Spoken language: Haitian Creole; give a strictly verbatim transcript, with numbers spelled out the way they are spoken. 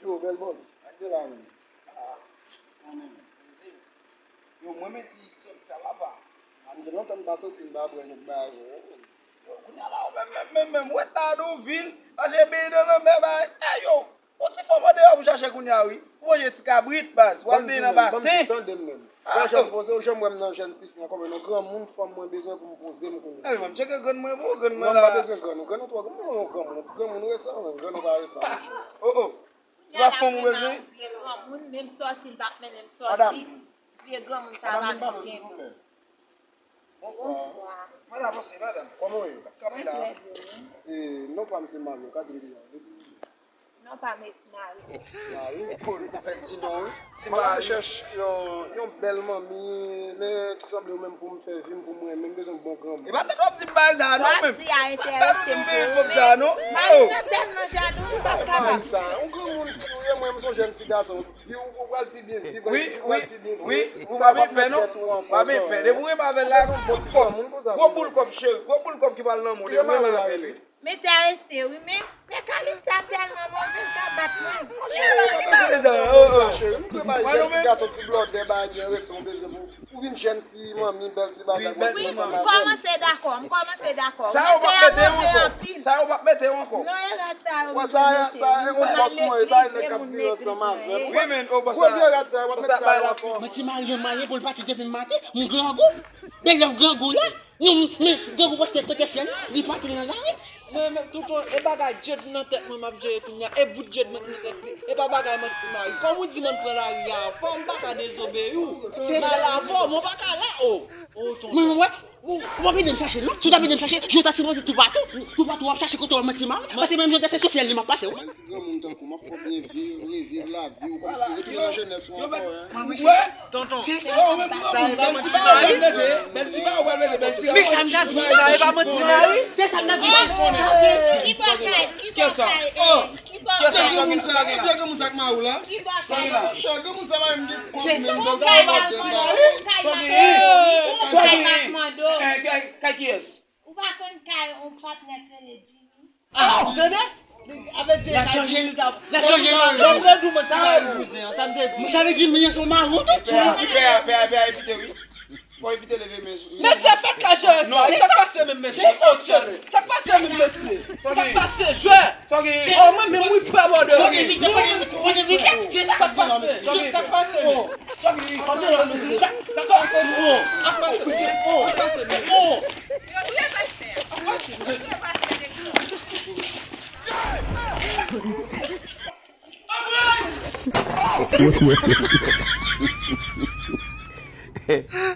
Yo, bèl bòs, ak de la menm. Ah, kanmenm. Yo, mwen menm ti sòt sa papa. Ah, m gen lontan m pa soti, m pa bwè lòt bagay. Yo, kounye a la, ou menm, menm, menm, menm, wèt la, nou vin, mache beye nan lanmè, bay. Ey, yo, yon ti fanm andeyò pou chache kounye a, wi. Ou manje ti kabrit, baz, w al beye nan basen. Tande m menm. Ah, jan m poze w, jan m wè m nan jèn ti fi an, kòm yon granmoun, fanm mwen bezwen pou m poze m kounye a. Ey, mwen, m tcheke grann mwen pou ou, grann mwen la. Non, m pa bezwen grann ou, grann ou twò, granmoun, yon granmoun, yon ti granmoun resan, menm, grann ou pa resan, monchè. Oh, oh. Se pa fanm ou bezwen? Vye granmoun, menm sòti, l p ap mennen m sòti. Vye granmoun sa pa vin gen. Bonswa. Bonswa. Madanm, se madanm. Kòman w ye? Mwen trè byen, wi. E, non pa m se Mario, ka di m ki jan. Non pa m e Ti Mario. Mario, bon, ou fèk di non, wi. Mwen ap chèche yon, yon bèl manmi, men ki sanble ou menm pou m fè vi m, pou mwen, men m bezwen yon bon granmoun. E pa tèt w ap di m bagay sa a non, menm. Di a enterese m pou ou, men Mario tèlman jalou, li p ap kapab. Sa, yon granmoun ki ou ye, mwen, m se yon jèn ti gason. Wi, wi, wi, wi, ou pa byen fè non. Pa byen fè. Depi ou renmen avè l la, gwo boul kòb cheri, gwo boul kòb ki pral nan men w, depi ou renmen avè l. M enterese wi, men frè Calixta tèlman move, l ka bat mwen. Ki bagay sa? Oh, oh. Mwen menm, ou vin jèn ti manmi, bèl ti bagay. Wi, m kòmanse dakò, m kòmanse dakò. Sa yo p ap mete w ankò. Sa yo p ap mete w ankò. Non, e rad sa yo m vle mete. Sa e yon bòs mwen, sa e nèg k ap viv ansanm avè m. Wi, men, oh, bòs sa. Gwo vye rad sa yo p ap mete sa yo ankò. Mwen ti mari jan m mayen pou l pati depi maten, m grangou. Men lè w grangou la, men grangou prèske pete fyèl la, li pati nan lari. Mwen menm, tonton, e bagay djed nan tèt mwen m ap jere kounye a, e bout djed mwen nan tèt li, e pa bagay mwen ti mari. Kòm ou di mwen pran lari a, fò m pa ka dezobeyi w. Se mal avè w, mwen pa ka la, o. O, tonton. Mwen, mwen, ou, ou p ap ede m chache, non? Si w t ap ede m chache, je ta sipoze toupatou, toupatou w ap chache kote w mwen ti mari, paske menm jan se sou fyèl li m ap pase, wi. Granmoun tankou m ap fè byen viv, reviv lavi w kòmsi retounen nan jenès ou ankò, en. Tonton. Se sa. Men sa m t ap di w la, e pa manti mari. Se sa m t ap di w la. Ki bò kay, ki bò kay, e, ki bò kay. Ki bò kay. Ki bò kay. Monchè, granmoun sa pa menm gen kont menm. Kay kiyès? Ou pa konn kay yon patnè k rele Jimmy? Ah, ou tande? Avèk vye kay Jimmy t ap. L ap chanje non. Lè m te di w mwen ti mari bouzen an, sa m te di. Sa vle di Jimmy an se yon mawon tou? Pè a, pè a, pè a, pè a evite wi. Fò evite leve men sou. Mesye, fèt ka jere sa. Sa k pase menm mesye? Oh, shit. Sa k pase menm mesye? Sa k pase, jwè? Oh, mwen menm wi pè bòdè. Fò evite, fò evite, fò evite. Se sa k pase. Sa k pase? Oh. Sa k pase? Oh. Sa k pase? Oh. Sa k pase? Oh.